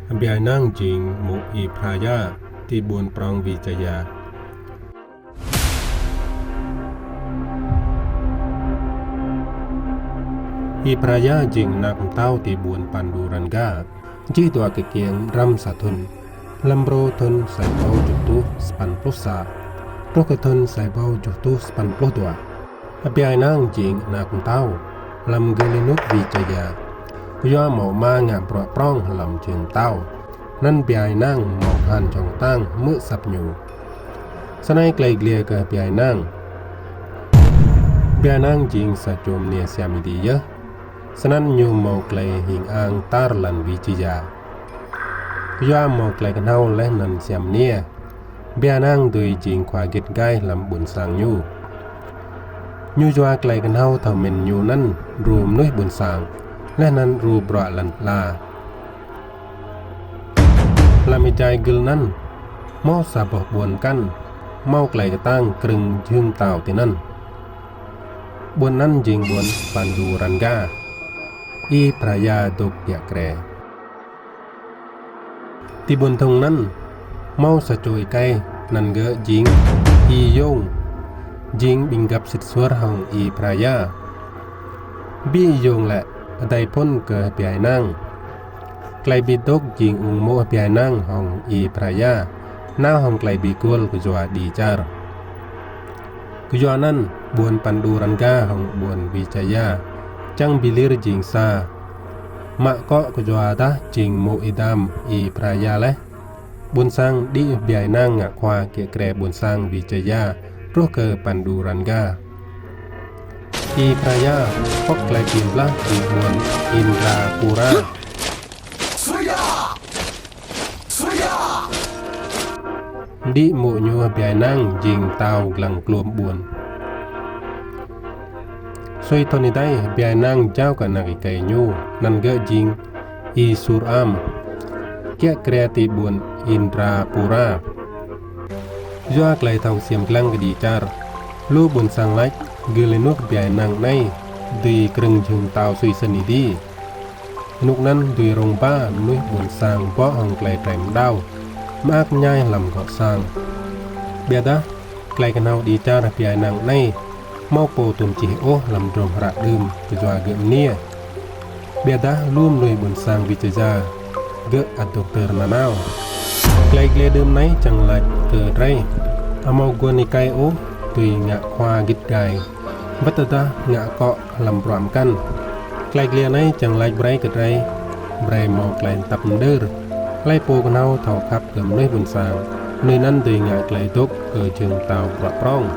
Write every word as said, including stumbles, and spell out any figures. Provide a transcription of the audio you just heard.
H'Biai Năng jing mô̆ Y-Phraya ti ƀuôn prŏng Vijaya. Y-Phraya jing anak mtao ti ƀuôn Panduranga, jih dua kkiêng mđrăm sa thŭn, hlăm mrô thŭn sa êbâo kjuh êtuh sa păn pluh sa truh kơ thŭn sa êbâo kjuh êtuh sa păn pluh dua. H'Biai Năng jing anak mtao hlăm gưl ênuk Vijaya. Kyua mâo ama ngă bruă prŏng hlăm jhưng mtao, anăn Biai Năng mâo kahan jhŏng ktang hmư̆ asăp ñu. Snei klei dliê kơ H'Biai Năng. H'Biai Năng jing sa čô mniê siam êdi yơh, snăn ñu mâo klei hing ang tar lăn Vijaya. Kyua mâo klei knhâo leh anăn siam mniê, H'Biai Năng dưi jing khua gĭt gai hlăm ƀuôn sang ñu. Ñu yua klei knhâo thâo mĭn ñu anăn đru mnuih ƀuôn sang, leh anăn đru bruă lăn ala. Hlăm êjai gưl anăn, mâo sa boh ƀuôn mkăn mâo klei ktang krơ̆ng jhưng mtao tinăn. Ƀuôn anăn jing ƀuôn Panduranga. Y-Phraya dôk kiă kriê. Ti ƀuôn dhŭng anăn, mâo sa čô êkei, anăn gơ̆ jing Y-Yông, jing ƀĭng găp sĭt suôr hŏng Y-Phraya. Bi Y-Yông lĕ adei phŭn kơ H'Biai Năng. Klei bi dôk jing ung mô̆ H'Biai Năng hŏng Y-Phraya, nao hŏng klei bi kuôl kyua đĭ čar. Kyua anăn, ƀuôn Panduranga hŏng ƀuôn Vijaya čiăng bi lir jing sa. Mă kŏ kyuadah jing mô̆ êdam Y-Phraya leh, ƀuôn sang đĭ H'Biai Năng ngă khua kiă kriê ƀuôn sang Vijaya truh kơ Panduranga. Y-Phraya pŏk klei bi blah ti ƀuôn Indrapura. Đĭ mô̆ ñu H'Biai Năng jing mtao dlăng kluôm ƀuôn. Sui thŭn êdei H'Biai Năng jao kơ anak êkei ñu, anăn gơ̆ jing Y-Suram, kiă kriê ti ƀuôn Indrapura. Yua klei thâo ksiêm dlăng kđi čar, lu ƀuôn sang lač gưl ênuk H'Biai Năng anei dưi krơ̆ng jhưng mtao sui snăn êdi. Ênuk anăn dưi rông ba mnuih ƀuôn sang bŏ hŏng klei trei mđao, mơak mñai hlăm gŏ sang. Ƀiădah, klei knhâo đĭ čar H'Biai Năng anei, mâo pô tuôm čih ôh hlăm hdruôm hră đưm kyua gơ̆ mniê. Ƀiădah lu mnuih ƀuôn sang Vijaya, gơ̆ ăt dôk dơr nanao. Klei dliê đưm anei čiăng lač kơ drei, amâo guôn êkei ôh, dưi ngă khua gĭt gai, wăt tơdah ngă kŏ hlăm bruă mkăn. Klei dliê anei čiăng lač brei kơ drei, brei mâo klei mtăp mđơr. Hlei pô knhâo thâo khăp kơ mnuih ƀuôn sang, mnuih anăn dưi ngă klei dôk kơ jhưng mtao bruă prŏng.